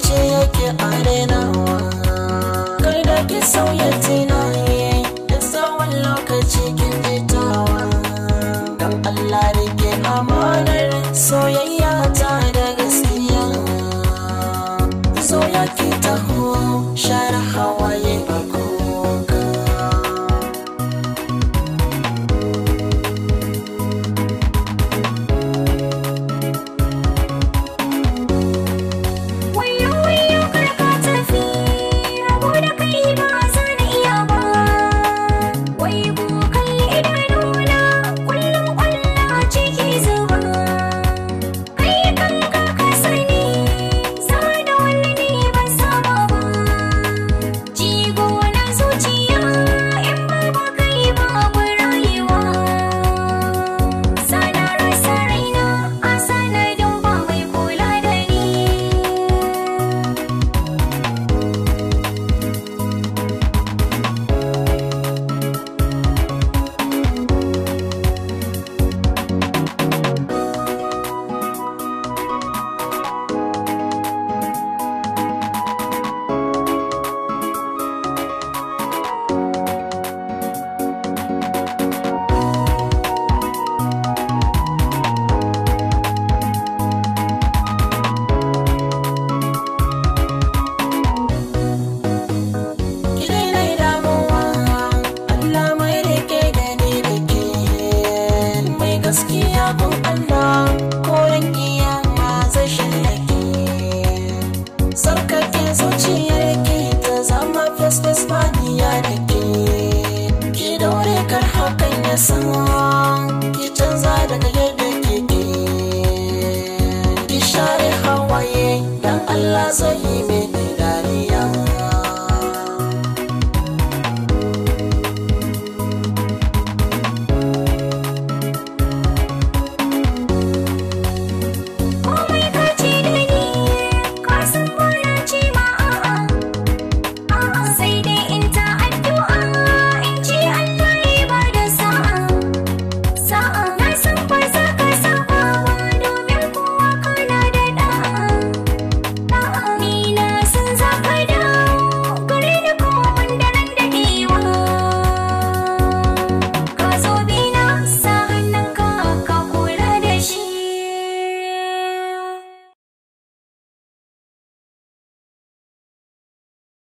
Zuciyarki a rainawa. Kar da ki sauya tunani da tsawon lokaci kin jitawa. Don Allah rike amanar soyayya ta da gaskiya. Zo ya ki taho share hawaye ba kuka. Wayo wayo kar ka tafi, rabo da kai ba za na iya ba. Wai ku kalli idanuna, kullum kwalla ciki zuba. Kai kanka ka sani, zama da wani ne ban saba ba. Jigo na zuciya, in babu kai babu rayuwa. Sana rasa raina, a sanadin ba mai kula da ni. Ki daina damuwa, Allah mai rike da ni da ke. Mai gaskiya gun Allah, koren kiyama zai shallake. Sarkake zuciyar ki ta zama fes-fes maniya da ke. Ki daure kar hakan ya sa